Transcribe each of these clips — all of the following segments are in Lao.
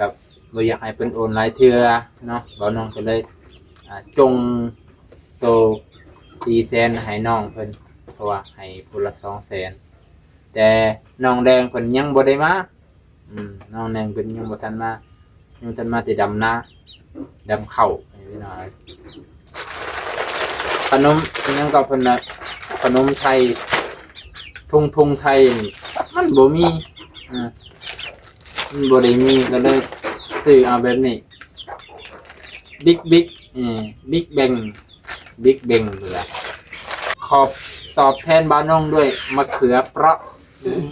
ກໍບໍ່ຢາກໃຫ້ເພິ່ນໂອນຫຼາຍເທື່ອເນາະ ບ່າວນ້ອງກໍເລີຍ ອ່າ ຈົ່ງໂຕສີ່ແສນໃຫ້ນ້ອງເພິ່ນ ເພາະວ່າໃຫ້ຜູ້ລະສອງແສນ ແຕ່ນ້ອງແດງເພິ່ນຍັງບໍ່ໄດ້ມາ. ອືມ ນ້ອງແດງເພິ່ນຍັງບໍ່ທັນມາ ຍັງບໍ່ທັນມາແຕ່ດຳນາ ດຳເຂົ້າ ພີ່ນ້ອງເອີຍ. ຂະໜົມອີ່ຫຍັງກໍເພິ່ນນະ ຂະໜົມໄທ ທຸງ ທຸງໄທນີ້ມັນບໍ່ມີ ອ່າ ມັນບໍ່ໄດ້ມີ ກໍເລີຍຊື້ເອົາແບບນີ້ ບິກບິກ ເອີ ບິກແບງ ບິກແບງພຸ້ນລະ. ຂອບ ຕອບແທນບ່າວນ້ອງດ້ວຍມະເຂືອເປາະ. ອືມ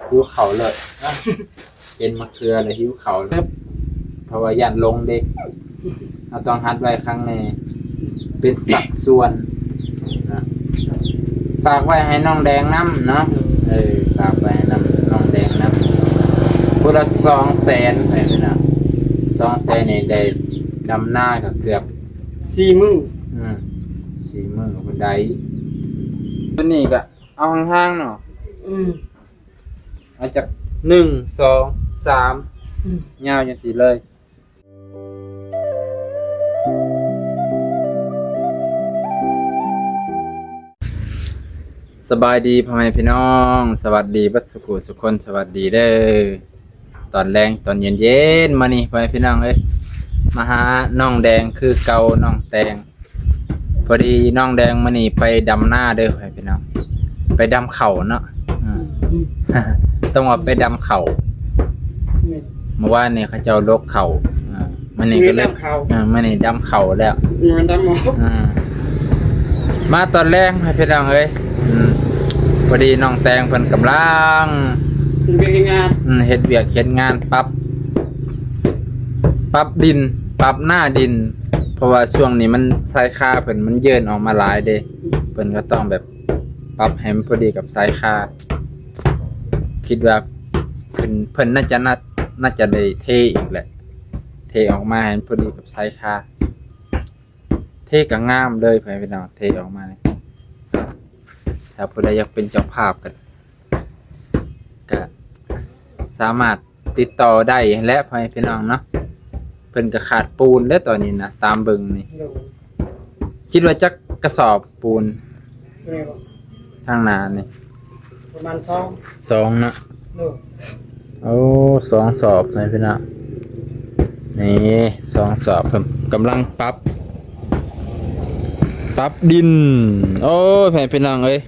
ຫິວເຂົ້າເລີຍ ເຫັນມະເຂືອແລ້ວຫິວເຂົ້າເລີຍ ເພາະວ່າຢ້ານຫຼົງເດ້ ເຮົາຕ້ອງຫັດໄວຄັກແນ່ ເປັນສັດສ່ວນນະ. ຝາກໄວ້ໃຫ້ນ້ອງແດງນຳເນາະ ເອີ ຝາກໄວ້ໃຫ້ນຳ ນ້ອງແດງນຳ ຜູ້ລະສອງແສນ ໄປເນາະ ສອງແສນນີ້ໄດ້ດຳນາກໍເກືອບສີ່ມື້ ອືມ ສີ່ມື້ກໍໄດ້ ຕົວນີ້ກໍ ເອົາຫ່າງໆເນາະ ອືມ ເອົາຈັກໜຶ່ງ ສອງ ສາມ ອືມ ຍາວຈັ່ງຊີ້ເລີຍ. ສະບາຍດີພໍ່ແມ່ພີ່ນ້ອງ ສະຫວັດດີເບິດສຸຂູສຸຄົນ ສະຫວັດດີເດີ ຕອນແລງຕອນເຢັນໆ ມື້ນີ້ພໍ່ແມ່ພີ່ນ້ອງເອີຍ ມາຫານ້ອງແດງຄືເກົ່າ ນ້ອງແຕງ ພໍດີນ້ອງແດງມື້ນີ້ໄປດຳນາເດີ ພໍ່ແມ່ພີ່ນ້ອງ ໄປດຳເຂົ້າເນາະ ອືມ ອືມ ຕ້ອງວ່າໄປດຳເຂົ້າ ແມ່ນ ເມື່ອວານນີ້ເຂົາເຈົ້າລົກເຂົ້າ ອ່າ ມື້ນີ້ກໍເລີຍ ດຳເຂົ້າ ອ່າ ມື້ນີ້ດຳເຂົ້າແລ້ວ ແມ່ນດຳເຂົ້າ ອ່າ ມາຕອນແລງ ພໍ່ແມ່ພີ່ນ້ອງເອີຍ ອືມ ພໍດີນ້ອງແຕງເພິ່ນກຳລັງເຮັດວຽກເຮັດງານ ອືມ ເຮັດວຽກເຮັດງານ ປັບ ປັບດິນ ປັບໜ້າດິນ ເພາະວ່າຊ່ວງນີ້ມັນຊາຍຄາເພິ່ນມັນເຢິນອອກມາຫຼາຍເດ້ ເພິ່ນກໍຕ້ອງແບບປັບໃຫ້ມັນພໍດີກັບຊາຍຄາ ຄິດວ່າເພິ່ນ ເພິ່ນໜ້າຈະ ໜ້າ ໜ້າຈະໄດ້ເທອີກແຫຼະ ເທອອກມາໃຫ້ມັນພໍດີກັບຊາຍຄາ ເທກໍງາມເລີຍ ພໍ່ແມ່ພີ່ນ້ອງ ເທອອກມານີ້ ຖ້າຜູ້ໃດຢາກເປັນເຈົ້າພາບກໍ ກະສາມາດຕິດຕໍ່ໄດ້ຫັ້ນແຫຼະ ພໍ່ແມ່ພີ່ນ້ອງເນາະ ເພິ່ນກະຂາດປູນແລ້ວຕອນນີ້ນະ ຕາມເບິ່ງນີ້ ໂດຍ ຄິດວ່າຈັກກະສອບປູນ ໂດຍ ທາງໜ້ານີ້ ປະມານສອງ ສອງເນາະ ໂດຍ ໂອ້ ສອງສອບ ພໍ່ແມ່ພີ່ນ້ອງ ນີ້ ສອງສອບ ເພິ່ນກຳລັງປັບ ປັບດິນ ໂອ້ຍ ພໍ່ແມ່ພີ່ນ້ອງເອີຍ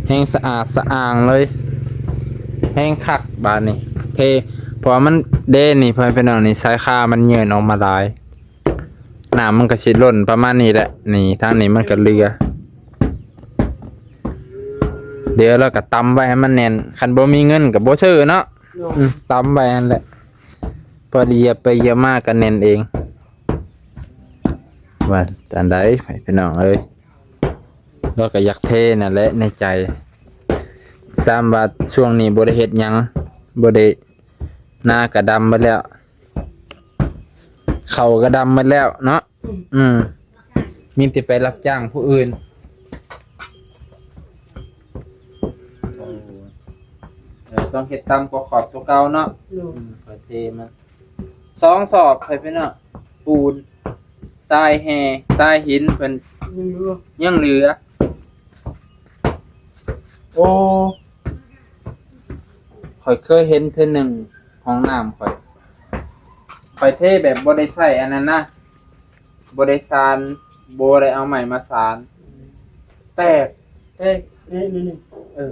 ແຮງສະອາດສະອ້າງເລີຍ ແຮງຄັກບາດນີ້ ເພ ເພາະວ່າມັນເດນີ້ ພໍ່ແມ່ພີ່ນ້ອງນີ້ ສາຍຄາມັນເຢິນອອກມາຫຼາຍ ນ້ຳມັນກໍຊິລົ້ນປະມານນີ້ແຫຼະ ນີ້ ທາງນີ້ມັນກໍເຫຼືອ ດຽວລາວກໍຕຳໄວ້ໃຫ້ມັນແໜ້ນ ຄັນບໍ່ມີເງິນກໍບໍ່ຊື້ເນາະ ໂດຍ ອືມ ຕຳໄວ້ຫັ້ນແຫຼະ ພໍດຽວໄປດຽວມາກໍແໜ້ນເອງ ວ່າຈັ່ງໃດ ພີ່ນ້ອງເອີຍ ລາວກໍຢາກເທນັ້ນແຫຼະໃນໃຈ ຊ້ຳວ່າຊ່ວງນີ້ບໍ່ໄດ້ເຮັດຫຍັງ ບໍ່ໄດ້ ນາກໍດຳໝົດແລ້ວ ເຂົ້າກໍດຳໝົດແລ້ວເນາະ ອືມ ມີແຕ່ໄປຮັບຈ້າງຜູ້ອື່ນ ເອີ ຕ້ອງເຮັດຕ່ຳກວ່າຂອບຕົວເກົ່າເນາະ ໂດຍ ອືມ ຄ່ອຍເທມັນ ສອງສອບ ໃຫ້ເພິ່ນເນາະ ປູນ ຊາຍແຮ່ ຊາຍຫີນເພິ່ນ ຍັງເຫຼືອ ຍັງເຫຼືອ ໂອ້ ຂ້ອຍເຄີຍເຫັນເທື່ອໜຶ່ງ ຫ້ອງນ້ຳຂ້ອຍ ຂ້ອຍເທແບບບໍ່ໄດ້ໃຊ້ອັນນັ້ນນະ ບໍ່ໄດ້ສານ ບໍ່ໄດ້ເອົາໄມ້ມາສານ ແຕກ ແຕກ ນີ້ ນີ້ ນີ້ ເອີ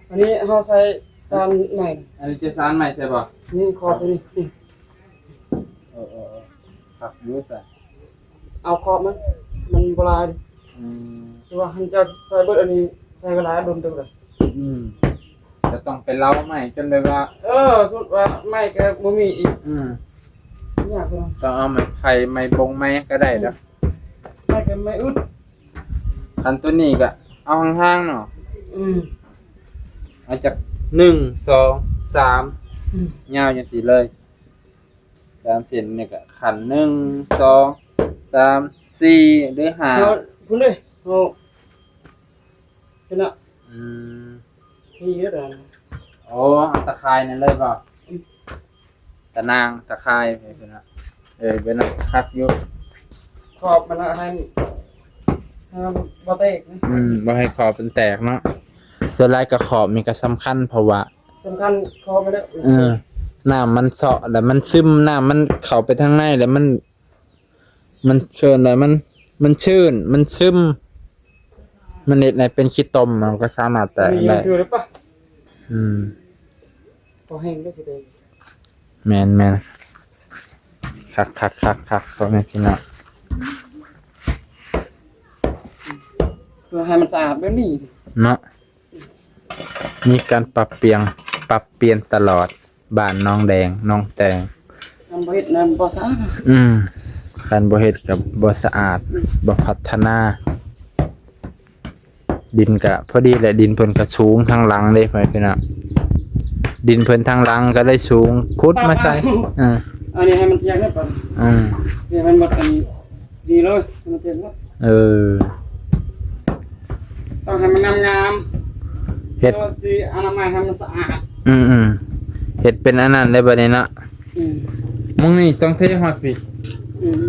ອັນນີ້ເຮົາໃຊ້ສານໃໝ່ ອັນນີ້ຈະສານໃໝ່ໃຊ່ບໍ່? ນີ້ ຂອບຕົວນີ້ ນີ້ ເອີ ເອີ ເອີ ຄັກຢູ່ຊະ ເອົາຂອບມັນ ມັນບໍ່ຫຼາຍ ອືມ ຄືວ່າຫັ້ນເຈົ້າໃສ່ເບິດອັນນີ້ ໃຊ້ເວລາດົນເຕີບເລີຍ ອືມ ຈະຕ້ອງໄປເຫຼົາໄມ້ຈົນແບບວ່າ ເອີ ສົມມຸດວ່າໄມ້ກໍບໍ່ມີອີກ ອືມ ຍາກເນາະ ຕ້ອງເອົາໄມ້ໄຜ່ ໄມ້ບົງ ໄມ້ຫຍັງກໍໄດ້ດອກ ອືມ ໄມ້ກໍໄມ້ອຶດ ຄັນຕົວນີ້ກໍເອົາຫ່າງໆເນາະ ອືມ ເອົາຈັກໜຶ່ງ ສອງ ສາມ ອືມ ຍາວຈັ່ງຊີ້ເລີຍ ສາມເສັ້ນນີ້ກໍຂັ້ນ ໜຶ່ງ ສອງ ສາມ ສີ່ ຫຼື ຫ້າ ເຮົາພຸ້ນເດ້ ເຮົາ ເຫັນນະ ອືມ ນີ້ເດີ ເ ໂອ້ ເອົາຕາຂ່າຍນັ້ນເລີຍບໍ່? ຕານາງ ຕາຂ່າຍເພິ່ນນະ ເອີ ເປັນນະ ຄັກຢູ່ ຂອບມັນນະ ໃຫ້ ໃຫ້ມັນບໍ່ແຕກນະ ອືມ ບໍ່ໃຫ້ຂອບມັນແຕກເນາະ. ສ່ວນຫຼາຍກໍຂອບນີ້ກໍສຳຄັນ ເພາະວ່າ ສຳຄັນ ຂໍໄປເດີ ເອີ ນ້ຳມັນເຊາະ ແລ້ວມັນຊຶມ ນ້ຳມັນເຂົ້າໄປທາງໃນ ແລ້ວມັນ ມັນເອີ້ນວ່າ ມັນ ມັນຊື້ນ ມັນຊຶມ ມັນເຮັດໃຫ້ເປັນຂີ້ຕົມ ມັນກໍສາມາດແຕກໄດ້ ອືມ ພໍແຫ້ງເດີຊິໄດ້ ແມ່ນໆ ຄັກໆໆໆ ພໍ່ແມ່ພີ່ນ້ອງ ເພື່ອໃຫ້ມັນສະອາດແບບນີ້ເນາະ. ມີການປັບປ່ຽນ ປັບປ່ຽນຕະຫຼອດ ບ້ານໜອງແດງ ໜອງແຕງ ຄັນບໍ່ເຮັດນັ້ນບໍ່ສະອາດ ອືມ ຄັນບໍ່ເຮັດກໍບໍ່ສະອາດ ອືມ ບໍ່ພັດທະນາ. ດິນກະພໍດີແຫຼະ ດິນເພິ່ນກະສູງທາງຫຼັງເດ້ ພໍ່ແມ່ພີ່ນ້ອງ ດິນເພິ່ນທາງຫຼັງກໍເລີຍສູງ ຂຸດມາໃສ່ ເອີ ອັນນີ້ໃຫ້ມັນທ່ຽງເດີ ອືມ ໃຫ້ມັນໝົດ ອັນນີ້ດີເລີຍ ໃຫ້ມັນທ່ຽງໝົດ ເອີ ຕ້ອງໃຫ້ມັນງາມໆ ເຮັດ ເພື່ອຊິອະນາໄມໃຫ້ມັນສະອາດ ອືມໆ ເຮັດເປັນອັນນັ້ນເລີຍບັດນີ້ເນາະ ອືມ ມື້ນີ້ຕ້ອງເທຮອດພີ້ ອືມ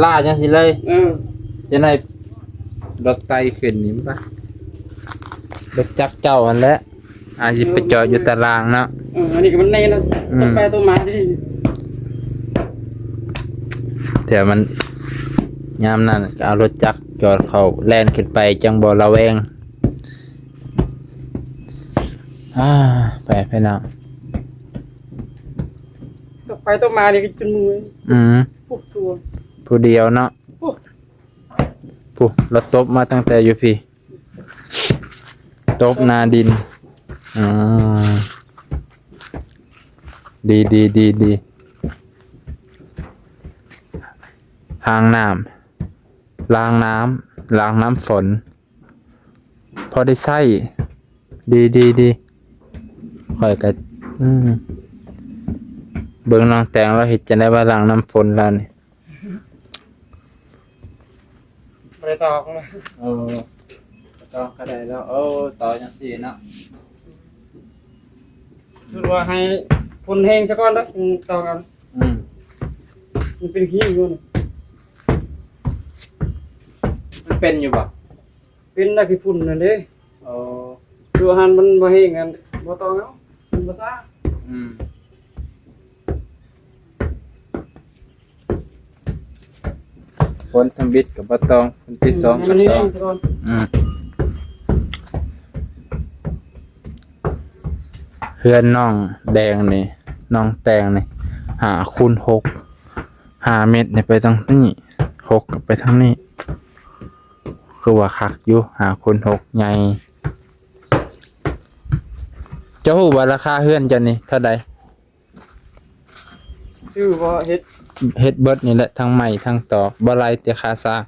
ລາຈັ່ງຊີ້ເລີຍ ເອີ ຈັ່ງໃດ ລົດໄຕ່ຂຶ້ນນີ້ປະ ລົດຈັກເຈົ້າຫັ້ນແຫຼະ ອາດຊິໄປຈອດຢູ່ຕາລ່າງເນາະ ເອີ ອັນນີ້ກໍມັນແນ່ນອນ ອືມ ຕົກໄປຕົກມາດີ ແຖວມັນ ຍາມນັ້ນກໍເອົາລົດຈັກຈອດເຂົ້າ ແລ່ນຂຶ້ນໄປຈັ່ງບໍ່ລະແວງ ອາ ໄປ ໄປເນາະ ຕົກໄປຕົກມານີ້ກໍຈົນເມື່ອຍ ອືມ ໂອ້ ຜູ້ດຽວເນາະ ໂອ້ ຜູ້ ລາວຕົບມາຕັ້ງແຕ່ຢູ່ພີ້ ຕົບໜ້າດິນ ອໍ ດີໆໆໆ ຮາງນ້ຳ ລ້າງນ້ຳ ລ້າງນ້ຳຝົນ ພໍໄດ້ໃຊ້ ດີໆໆ ຂ້ອຍກໍ ອືມ ເບິ່ງນ້ອງແຕງລາວເຮັດຈັ່ງໃດວ່າລ້າງນ້ຳຝົນລາວນີ້ ບໍ່ໄດ້ຕອກເລີຍ ເອີ ບໍ່ຕອກກໍໄດ້ແລ້ວ ເອີ ຕອກຈັ່ງຊີ້ເນາະ ຄືວ່າໃຫ້ຝົນແຫ້ງຊະກ່ອນເດີ ອືມ ຕອກເອົາ ອືມ ມັນເປັນຂີ້ຢູ່ນີ້ ມັນເປັນຢູ່ບໍ່? ເປັນນະ ຂີ້ຝຸ່ນນັ້ນເດ້ ອໍ ຄືວ່າຫັ້ນມັນບໍ່ແຫ້ງ ອັນບໍ່ຕ້ອງເອົາ ມັນບໍ່ຊາ ອືມ ຝົນທຳອິດກໍບໍ່ຕ້ອງ ຝົນທີສອງກໍຕ້ອງ ອືມ ເຮືອນນ້ອງແດງນີ້ ນ້ອງແຕງນີ້ ຫ້າຄູນຫົກ ຫ້າແມັດນີ້ໄປທາງນີ້ ຫົກກໍໄປທາງນີ້ ຄືວ່າຄັກຢູ່ ຫ້າຄູນຫົກ ໃຫຍ່. ເຈົ້າຮູ້ບໍ່ລາຄາເຮືອນເຈົ້ານີ້ເທົ່າໃດ? ຊື້ບໍ່ເຮັດ ເຮັດເບິດນີ້ແຫຼະ ທັງໄມ້ທັງຕອກ ບໍ່ໄລ່ແຕ່ຄ່າສ້າງ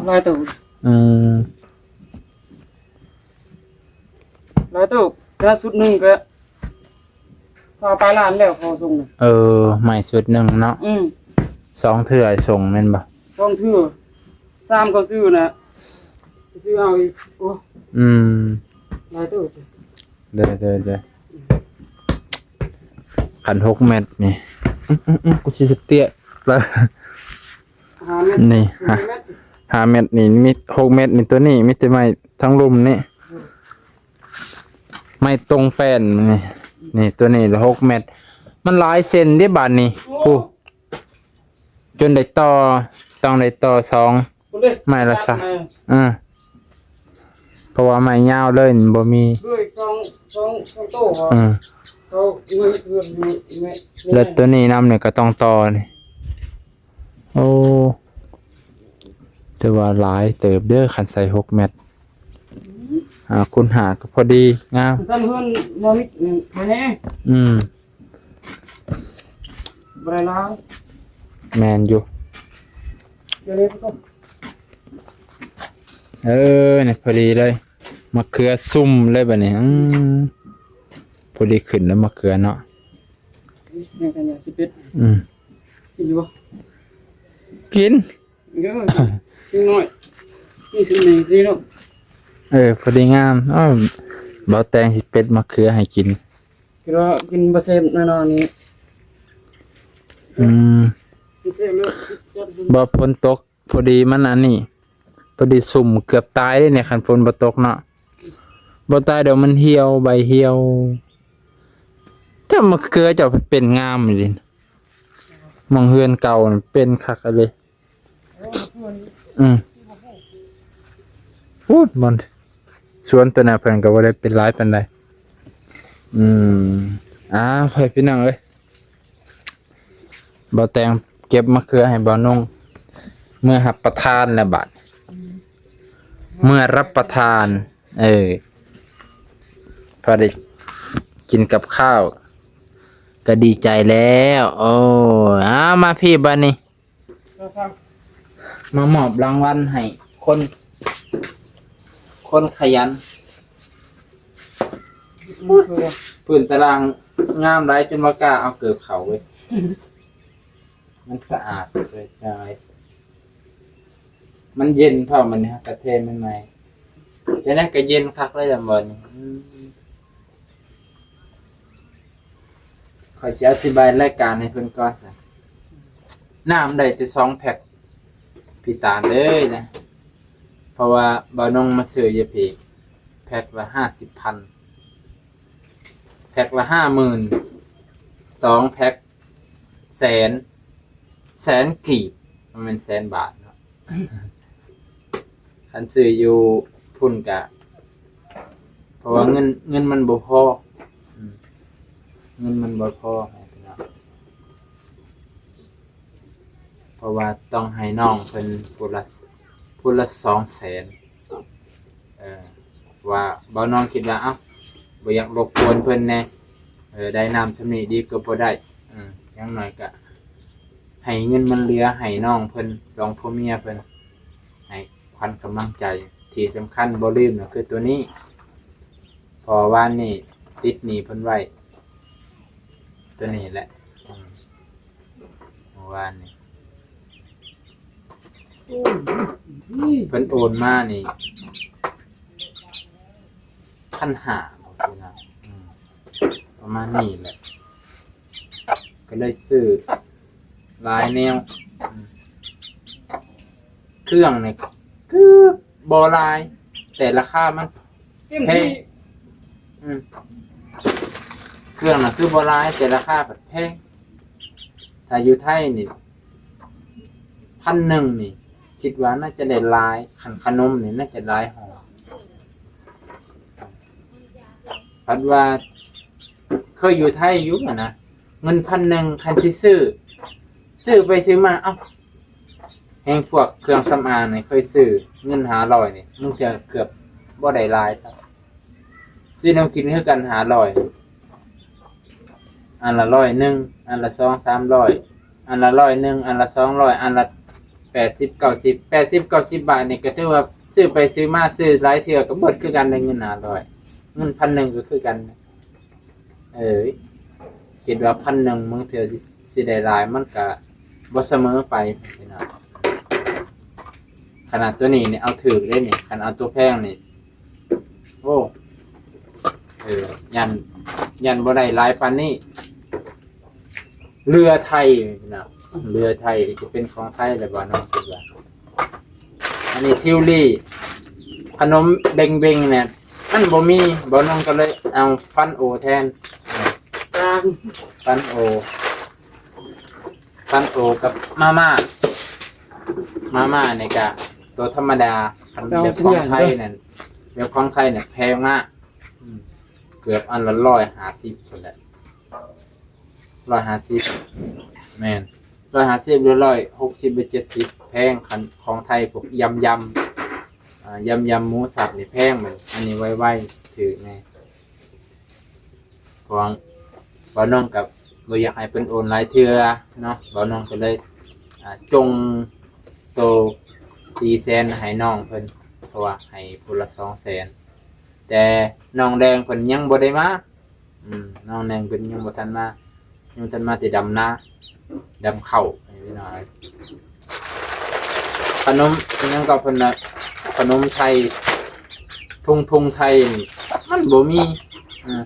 ຫຼາຍເຕີບ ອືມ ຫຼາຍເຕີບ ຂະໜາດຊຸດໜຶ່ງກໍຊາວປາຍລ້ານແລ້ວ ພໍສົ່ງນະ ເອີ ໄມ້ຊຸດໜຶ່ງເນາະ ອືມ ສອງເທື່ອສົ່ງແມ່ນບໍ່? ສອງເທື່ອ ສາມກໍຊື້ນະ ຊື້ເອົາອີກ ໂອ້ ອືມ ຫຼາຍເຕີບ ເດີໆໆ ຄັນຫົກແມັດນີ້ ອືມໆໆ ກູຊິສະເຕຍ ຫ້າແມັດ ນີ້ ຫ້າແມັດ ຫ້າແມັດນີ້ ມີຫົກແມັດນີ້ ໂຕນີ້ມີແຕ່ໄມ້ທັງລຸ່ມນີ້ ອືມ ໄມ້ຕົງແປ້ນນີ້ ນີ້ ໂຕນີ້ລະຫົກແມັດ ມັນຫຼາຍເຊັນເດ້ບາດນີ້ ໂອ້ ຜູ້ ຈົນໄດ້ຕໍ່ ຕ້ອງໄດ້ຕໍ່ສອງ ພຸ້ນເດ້ ໄມ້ລະສາມ ເອີ ເພາະວ່າໄມ້ຍາວເລີຍ ມັນບໍ່ມີ ເຫຼືອອີກສອງ ສອງ ສອງໂຕ ເອີ ເຂົາເມື່ອເຮືອນຢູ່ ແລ້ວໂຕນີ້ນຳນີ້ກໍຕ້ອງຕໍ່ນີ້ ໂອ້ ຖືວ່າຫຼາຍເຕີບເດີ ຄັນໃສ່ຫົກແມັດ ຫ້າຄູນຫ້າກໍພໍດີງາມ ຄັນຊັ້ນເຮືອນບໍ່ມີ ອືມ ບໍ່ແນ່ ອືມ ບໍ່ໄດ້ຫຼາຍ ແມ່ນຢູ່ ດຽວນີ້ ເອີ ນີ້ພໍດີເລີຍ ມະເຂືອຊຸ່ມເລີຍບາດນີ້ ອືມ ພໍດີຂຶ້ນແລ້ວມະເຂືອເນາະ ຍັງກັນຍາສິເປັດ ອືມ ກິນຢູ່ບໍ່? ກິນ ເອີ ກິນໜ້ອຍ ນີ້ຊິນີ້ເນາະ ເອີ ພໍດີງາມ ອ້າວ ບໍ່ແຕງຊິເປັດມະເຂືອໃຫ້ກິນ. ຄິດວ່າກິນບໍ່ແຊບແນ່ນອນນີ້. ອືມ ກິນແຊບເລີຍ ແຊບ. ບໍ່ ຝົນຕົກ ພໍດີມັນອັນນີ້ ພໍດີຊຸ່ມເກືອບຕາຍເດ້ນີ້ ຄັນຝົນບໍ່ຕົກເນາະ. ບໍ່ຕາຍດອກ ມັນຫ່ຽວ ໃບຫ່ຽວ. ແຕ່ມະເຂືອເຈົ້າເປັນງາມອີ່ຫຼີ ໝ່ອງເຮືອນເກົ່າເປັນຄັກອີ່ຫຼີ. ອືມ ພຸ້ນ ບ່ອນສວນຕົວນັ້ນເພິ່ນກໍບໍ່ໄດ້ເປັນຫຼາຍປານໃດ. ອືມ ອ້າວ ພໍ່ແມ່ພີ່ນ້ອງເອີຍ ບ່າວແຕງເກັບມະເຂືອໃຫ້ບ່າວນົງ ເມືອຮັບປະທານແລ້ວບາດ ເມືອຮັບປະທານ ເອີ ພໍໄດ້ກິນກັບຂ້າວກໍດີໃຈແລ້ວ. ໂອ້ຍ ອ້າວ ມາພີ້ບາດນີ້ ມາມອບລາງວັນໃຫ້ຄົນ ຄົນຂະຫຍັນ. ພື້ນຕາລາງງາມຫຼາຍ ຈົນບໍ່ກ້າເອົາເກີບເຂົ້າເວີຍ. ມັນສະອາດເລີຍ ມັນເຢັນພ້ອມ ມັນນີ້ ເຮົາກະເທມັນໃໝ່ ຈັ່ງໃດກະເຢັນຄັກເລີຍແຫຼະບ່ອນນີ້. ອືມ ຂ້ອຍຊິອະທິບາຍລາຍການໃຫ້ເພິ່ນກ່ອນ. ນ້ຳໄດ້ແຕ່ສອງແພັກ ພີ່ຕາເອີຍນະ ເພາະວ່າບ່າວນົງມາຊື້ຢູ່ພີ້ ແພັກລະຫ້າສິບພັນ ແພັກລະຫ້າໝື່ນ ສອງແພັກແສນ ແສນກີບ ບໍ່ແມ່ນແສນບາດເນາະ. ຄັນຊື້ຢູ່ພຸ້ນກະ ເພາະວ່າເງິນ ເງິນມັນບໍ່ພໍ ອືມ ເງິນມັນບໍ່ພໍໃຫ້ພີ່ນ້ອງ ເພາະວ່າຕ້ອງໃຫ້ນ້ອງເພິ່ນຜູ້ລະ ຜູ້ລະສອງແສນ. ເອີ ວ່າບ່າວນ້ອງຄິດວ່າ ເອົ້າ ບໍ່ຢາກລົບກວນເພິ່ນແດ່ ເອີ ໄດ້ນ້ຳຊ່ຳນີ້ດີກວ່າບໍ່ໄດ້. ເອີ ຢ່າງໜ້ອຍກະໃຫ້ເງິນມັນເຫຼືອໃຫ້ນ້ອງເພິ່ນ ສອງຜົວເມຍເພິ່ນ ໃຫ້ຂວັນກຳລັງໃຈ. ທີ່ສຳຄັນບໍ່ລືມນະຄືໂຕນີ້ ເພາະວ່າວານນີ້ຕິດໜີ້ເພິ່ນໄວ້ ໂຕນີ້ແຫຼະ. ອືມ ເມື່ອວານນີ້ ເພິ່ນໂອນມານີ້ ພັນຫ້າ ບໍ່ຄືນະ ອືມ ປະມານນີ້ແຫຼະ ກໍເລີຍຊື້ຫຼາຍແນວ. ອືມ ເຄື່ອງນີ້ຄືບໍ່ຫຼາຍ ແຕ່ລາຄາມັນແພງ. ອືມ ເຄື່ອງນະຄືບໍ່ຫຼາຍ ແຕ່ລາຄາພັດແພງ. ຖ້າຢູ່ໄທນີ້ ພັນໜຶ່ງນີ້ ຄິດວ່າໜ້າຈະໄດ້ຫຼາຍ ຄັນຂະໜົມນີ້ໜ້າຈະຫຼາຍຫໍ່. ພັດວ່າເຄີຍຢູ່ໄທຢູ່ຫັ້ນນະ ເງິນພັນໜຶ່ງ ຄັນຊິຊື້ ຊື້ໄປຊື້ມາ ເອົ້າ ແຮ່ງພວກເຄື່ອງສຳອາງນີ້ ເຄີຍຊື້ເງິນຫ້າຮ້ອຍນີ້ ບາງເທື່ອເກືອບບໍ່ໄດ້ຫຼາຍ. ຊື້ແນວກິນຄືກັນ ຫ້າຮ້ອຍ ອັນລະຮ້ອຍໜຶ່ງ ອັນລະສອງສາມຮ້ອຍ ອັນລະຮ້ອຍໜຶ່ງ ອັນລະສອງຮ້ອຍ ອັນລະແປດສິບເກົ້າສິບ ແປດສິບເກົ້າສິບບາດນີ້ ກໍຖືວ່າຊື້ໄປຊື້ມາ ຊື້ຫຼາຍເທື່ອກໍເບິດຄືກັນ ໄດ້ເງິນຫ້າຮ້ອຍ ເງິນພັນໜຶ່ງກໍຄືກັນ. ເອີຍ ຄິດວ່າພັນໜຶ່ງ ບາງເທື່ອຊິ ຊິໄດ້ຫຼາຍ ມັນກະບໍ່ສະເໝີໄປພີ່ນ້ອງ. ຂະໜາດໂຕນີ້ນີ້ເອົາຖືກເດ້ນີ້ ຄັນເອົາໂຕແພງນີ້ ໂອ້ ເອີ ຢ້ານ ຢ້ານບໍ່ໄດ້ຫຼາຍປານນີ້. ເຮືອໄທພີ່ນ້ອງ ເຮືອໄທຈະເປັນຂອງໄທແລ້ວບໍ່ນ້ອງ ຄິດວ່າ. ອັນນີ້ທິວລີ ຂະໜົມເບັງໆ ນີ້ ມັນບໍ່ມີ ບ່າວນ້ອງກໍເລີຍເອົາຟັນໂອແທນ ຟັນໂອ ຟັນໂອກັບມາມ່າ. ມາມ່ານີ້ກະໂຕທຳມະດາ ຄັນແບບຂອງໄທນັ້ນ ແບບຂອງໄທນີ້ແພງມາກ ອືມ ເກືອບອັນລະຮ້ອຍຫ້າສິບພຸ້ນແຫຼະ. ຮ້ອຍຫ້າສິບ ແມ່ນ ຮ້ອຍຫ້າສິບ ຫຼື ຮ້ອຍຫົກສິບ ຫຼື ເຈັດສິບ ແພງ. ຄັນຂອງໄທພວກຢຳຢຳ ອ່າ ຢຳຢຳໝູສັບນີ້ແພງ. ແມ່ນ ອັນນີ້ໄວໆ ຖືກແນ່ ເພາະວ່າບ່າວນ້ອງກໍບໍ່ຢາກໃຫ້ເພິ່ນໂອນຫຼາຍເທື່ອເນາະ ບ່າວນ້ອງກໍເລີຍ ອ່າ ຈົ່ງໂຕສີ່ແສນໃຫ້ນ້ອງເພິ່ນ ເພາະວ່າໃຫ້ຜູ້ລະສອງແສນ ແຕ່ນ້ອງແດງເພິ່ນຍັງບໍ່ໄດ້ມາ. ອືມ ນ້ອງແດງເພິ່ນຍັງບໍ່ທັນມາ ຍັງບໍ່ທັນມາແຕ່ດຳນາ ດຳເຂົ້າ ພີ່ນ້ອງເອີຍ. ຂະໜົມອີຫຍັງກໍເພິ່ນນະ ຂະໜົມໄທ ທຸງ ທຸງໄທນີ້ ມັນບໍ່ມີ ອ່າ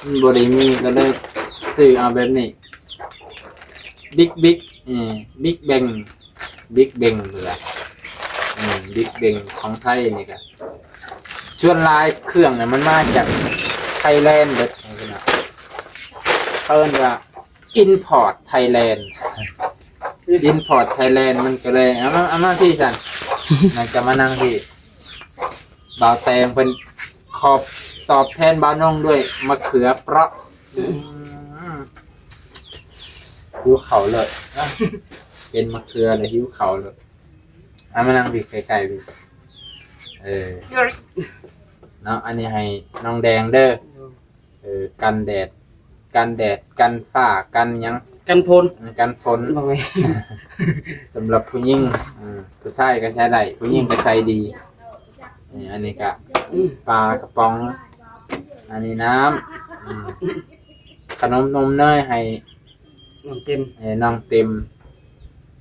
ມັນບໍ່ໄດ້ມີ ກໍເລີຍຊື້ເອົາແບບນີ້ ບິກບິກ ເອີ ບິກແບງ ບິກແບງເລີຍ ເອີ ບິກແບງຂອງໄທນີ້ກະ ສ່ວນຫຼາຍເຄື່ອງນະ ມັນມາຈາກໄທແລນເບິດ ເອີ້ນວ່າ import Thailand import Thailand ມັນກໍເລີຍ ເອົາມາ ເອົາມາພີ້ຊັ້ນ ນາງຈະມານັ່ງພີ້ ບ່າວແຕງເພິ່ນຂອບຕອບແທນບ່າວນົງດ້ວຍມະເຂືອເປາະ ອືມ ຫິວເຂົ້າເລີຍ ເຫັນມະເຂືອແລ້ວຫິວເຂົ້າເລີຍ ເອົາມານັ່ງພີ້ໃກ້ໆພີ້ ເອີ ເນາະ ອັນນີ້ໃຫ້ນ້ອງແດງເດີ ເອີ ກັນແດດ ກັນແດດ ກັນຟ້າ ກັນຫຍັງ ກັນຝົນ ເອີ ກັນຝົນ ບໍ່ແມ່ນ ສຳລັບຜູ້ຍິງ ເອີ ຜູ້ຊາຍກໍໃຊ້ໄດ້ ຜູ້ຍິງກໍໃຊ້ດີ ເອີ ອັນນີ້ກໍ ອືມ ປາກະປ໋ອງ ອັນນີ້ນ້ຳ ອືມ ຂະໜົມນົມເນີຍໃຫ້ ນ້ອງເຕັມ ເອີ ນ້ອງເຕັມ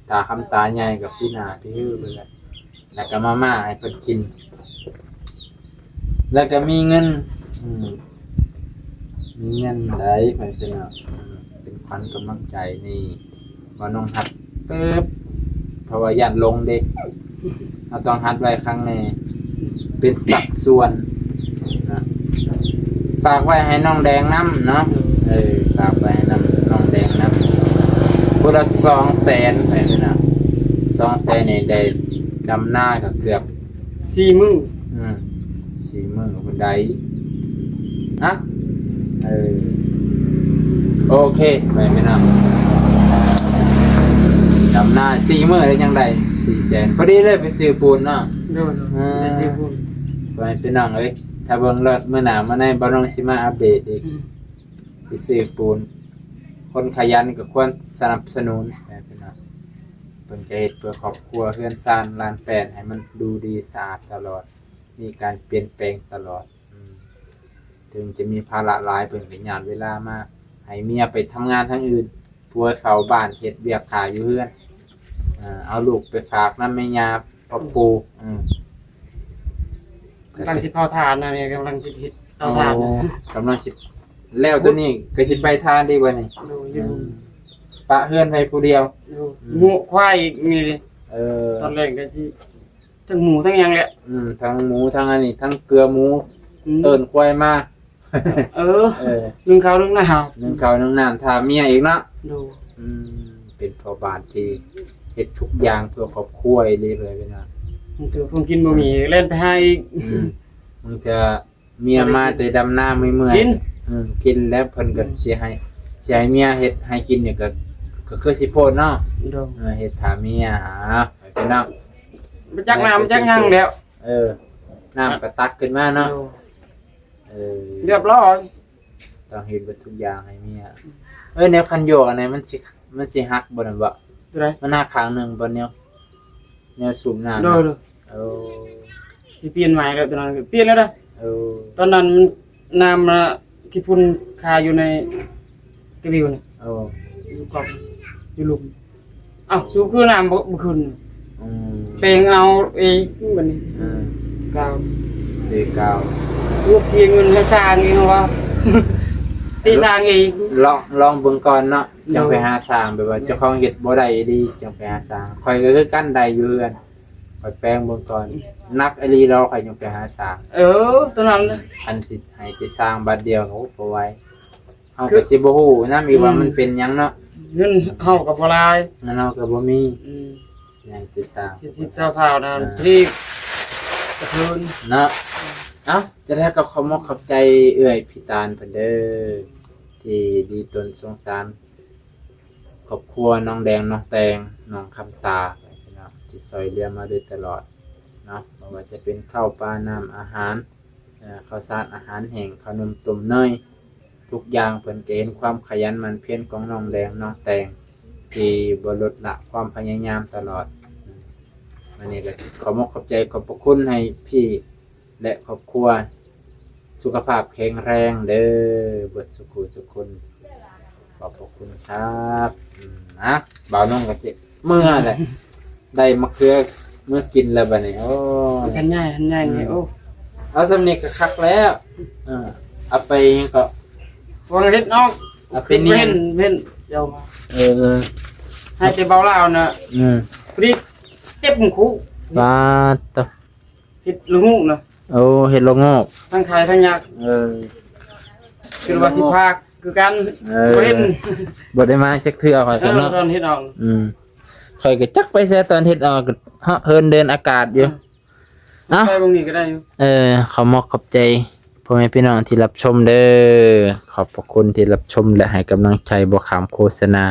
ຕາຄຳຕາໃຫຍ່ກໍປີໜ້າປີຮືພຸ້ນແຫຼະ ແລ້ວກໍມາມ່າໃຫ້ເພິ່ນກິນ ແລ້ວກໍມີເງິນ ອືມ ມີເງິນໄດ້ ເພິ່ນເປັນ ອືມ ເປັນຂວັນກຳລັງໃຈນີ້ ບ່າວນົງຮັດປຶບ ເພາະວ່າຢ້ານຫຼົງເດ້ ເຮົາຕ້ອງຮັດໄວ້ຂ້າງໃນ ເປັນສັດສ່ວນນະ ຝາກໄວ້ໃຫ້ນ້ອງແດງນຳເນາະ ເອີ ຝາກໄວ້ໃຫ້ນຳ ນ້ອງແດງນຳ ຜູ້ລະສອງແສນ ໄປເນາະ ສອງແສນນີ້ໄດ້ດຳນາກໍເກືອບ ສີ່ມື້ ອືມ ສີ່ມື້ພຸ້ນໃດ໋ ຮະ ເອີ ໂອເຄ ໄປພີ່ນ້ອງ ດຳນາສີ່ມື້ແລ້ວຍັງໄດ້ສີ່ແສນ ພໍດີເລີຍໄປຊື້ປູນເນາະ ໂດຍ ອ່າ ໄປຊື້ປູນ ໄປພີ່ນ້ອງເອີຍ ຖ້າເບິ່ງລອດມື້ໜ້າມາໃນ ບ່າວນ້ອງຊິມາອັບເດດອີກ ອືມ ໄປຊື້ປູນ ຄົນຂະຫຍັນກໍຄວນສະໜັບສະໜູນ ໄປພີ່ນ້ອງ ເພິ່ນຈະເຮັດເພື່ອຄອບຄົວເຮືອນຊານລານແປ້ນໃຫ້ມັນດູດີສະອາດຕະຫຼອດ ມີການປ່ຽນແປງຕະຫຼອດ ອືມ ເຖິງຈະມີພາລະຫຼາຍ ເພິ່ນກໍຍາດເວລາມາໃຫ້ເມຍໄປທຳງານທາງອື່ນ ຜົວເຝົ້າບ້ານເຮັດວຽກຖ້າຢູ່ເຮືອນ ເອົາລູກໄປຝາກນຳແມ່ຍ່າພໍ່ປູ່ ອືມ ກຳລັງຊິເຜົາຖ່ານນະ ແມ່ກຳລັງຊິເຮັດເຕົາຖ່ານ ໂອ້ ກຳລັງຊິແລ້ວໂຕນີ້ກໍຊິໄປຖ່ານອີກບັດນີ້ ໂດຍ ອືມ ປະເຮືອນໄວ້ຜູ້ດຽວ ໂດຍ ອືມ ງວດຄວາຍອີກນີ້ ເອີ ຕອນແລງກໍຊິ ທັງໝູທັງຫຍັງແຫຼະ ອືມ ທັງໝູທັງອັນນີ້ ທັງເກືອໝູ ອືມ ເອີ້ນຄວາຍມາ ເອີ ເອີ ໜຶ້ງເຂົ້າໜຶ້ງນ້ຳ ໜຶ້ງເຂົ້າໜຶ້ງນ້ຳ ຖ້າເມຍອີກເນາະ ໂດຍ ອືມ ເປັນພໍ່ບ້ານທີ່ເຮັດທຸກຢ່າງເພື່ອຄອບຄົວອີ່ຫຼີເລີຍພີ່ນ້ອງ ບາງເທື່ອຂອງກິນບໍ່ມີ ແລ່ນໄປຫາອີກ ອືມ ບາງເທື່ອເມຍມາແຕ່ດຳນາເມື່ອຍໆ ກິນ ອືມ ກິນແລ້ວເພິ່ນກໍ ອືມ ຊິໃຫ້ ຊິໃຫ້ເມຍເຮັດໃຫ້ກິນນີ້ກໍ ກໍຄືຊິໂພດເນາະ ໂດຍ ເອີ ເຮັດຖ້າເມຍ ອ່າ ພີ່ນ້ອງ ບໍ່ຈັກນ້ຳຈັກຫຍັງແລ້ວ ເອີ ນ້ຳກໍຕັກຂຶ້ນມາເນາະ ໂດຍ ເອີ ຮຽບຮ້ອຍ ຕ້ອງເຮັດເບິດທຸກຢ່າງໃຫ້ເມຍ ເອີ ແນວຄັນໂຍກອັນນັ້ນມັນຊິ ມັນຊິຫັກບໍ່ນັ້ນບໍ່? ຕົວໃດ? ມັນຫັກຂ້າງໜຶ່ງບໍ່ແນວ ແນວສູບນ້ຳ ໂດຍ ໂດຍ ໂອ້ ຊິປ່ຽນໃໝ່ແລ້ວ ຕອນນັ້ນປ່ຽນແລ້ວເດ້ ໂອ້ ຕອນນັ້ນນ້ຳ ຂີ້ຝຸ່ນຄາຢູ່ໃນກະບິວນະ ໂອ້ ຢູ່ກອກ ຢູ່ລຸ່ມ ອ້າວ ສູບຄືນ້ຳບໍ່ ບໍ່ຂຶ້ນ ອືມ ແປງເອົາເອງບັດນີ້ ເອີ ກາວ ເສຍກາວ ລວກເສຍເງິນໃຫ້ສ້າງເອງວ່າ ໄປສ້າງເອງ ລອງ ລອງເບິ່ງກ່ອນເນາະ ໂດຍ ຈັ່ງໄປຫາສ້າງ ແບບວ່າເຈົ້າຂອງເຮັດບໍ່ໄດ້ອີ່ຫຼີ ຈັ່ງໄປຫາສ້າງ ຂ້ອຍກໍຄືກັນ ໄດ້ຢູ່ເຮືອນ ຂ້ອຍແປງເບິ່ງກ່ອນ ໜັກອີ່ຫຼີດອກ ຂ້ອຍຈັ່ງໄປຫາສ້າງ ເອີ ຕົວນັ້ນ ຄັນຊິໃຫ້ໄປສ້າງບາດດຽວ ໂອ້ ບໍ່ໄຫວ ເຮົາກໍຊິບໍ່ຮູ້ນຳອີກວ່າ ອືມ ມັນເປັນຫຍັງເນາະ ເງິນເຮົາກໍບໍ່ຫຼາຍ ເງິນເຮົາກໍບໍ່ມີ ອືມ ໃຫ້ໄປສ້າງ ສິບຊາວຊາວນະ ອ່າ ທີ່ກະເທີນເນາະ ເອົ້າ ຈັ່ງໃດກໍຂອບມົກຂອບໃຈເອື້ອຍພີ່ຕານເພິ່ນເດີ ທີ່ດີຕົນສົງສານ ຄອບຄົວນ້ອງແດງ ນ້ອງແຕງ ນ້ອງຄຳຕາ ພີ່ນ້ອງ ທີ່ຊ່ອຍເຫຼືອມາໂດຍຕະຫຼອດເນາະ ບໍ່ວ່າຈະເປັນເຂົ້າປານ້ຳອາຫານ ເອີ ເຂົ້າສານອາຫານແຫ້ງ ເຂົ້າໜົມຕົ້ມເນີຍ ທຸກຢ່າງເພິ່ນກໍເຫັນຄວາມຂະຫຍັນໝັ່ນພຽນຂອງນ້ອງແດງ ນ້ອງແຕງ ທີ່ບໍ່ລົດລະຄວາມພະຍາຍາມຕະຫຼອດ ອັນນີ້ກໍຂໍຂອບມົກຂອບໃຈ ຂອບພະຄຸນໃຫ້ພີ່ ແລະ ຄອບຄົວ ສຸຂະພາບແຂງແຮງເດີ ເບິດສຸຂູສຸຄົນ ຂອບພະຄຸນຄັບ ອືມ ນະ ບ່າວນົງກໍຊິເມືອແຫຼະ ໄດ້ມະເຂືອເມືອກິນແລ້ວບັດນີ້ ໂອ້ ຄັນໃຫຍ່ ຄັນໃຫຍ່ນີ້ ອືມ ໂອ້ ເອົາສ່ຳນີ້ກໍຄັກແລ້ວ. ເອີ ເອົາໄປຫຍັງເກາະ? ຫວັງເຮັດນອກ ເອົາໄປນຽນ ເຫັນ ເຫັນເຈົ້າມາ. ເອີ ໃຫ້ແຕ່ເບົາລາວນະ. ອືມ ພໍດີເຈັບໝູ່. ປາດໂຕ ເຮັດລະງູກນະ. ໂອ້ ເຮັດລະງູກ ທັງຂາຍທັງຫຍັກ. ເອີ ຄິດວ່າຊິພາກຄືກັນ. ເອີ ບໍ່ເຫັນ ບໍ່ໄດ້ມາຈັກເທື່ອຂ້ອຍກໍເນາະ. ເອີ ຕອນເຮັດອອກ ອືມ ຂ້ອຍກໍຈັກໄປໃສ ຕອນເຮັດອອກກໍເຮີນເດີນອາກາດຢູ່. ເອີ ເອົ້າ ໄປເບິ່ງນີ້ກໍໄດ້ຢູ່. ເອີ ຂໍມອບຂອບໃຈພໍ່ແມ່ພີ່ນ້ອງທີ່ຮັບຊົມເດີ. ຂອບພະຄຸນທີ່ຮັບຊົມ ແລະ ໃຫ້ກຳລັງໃຈບໍ່ຂາມໂຄສະນາ.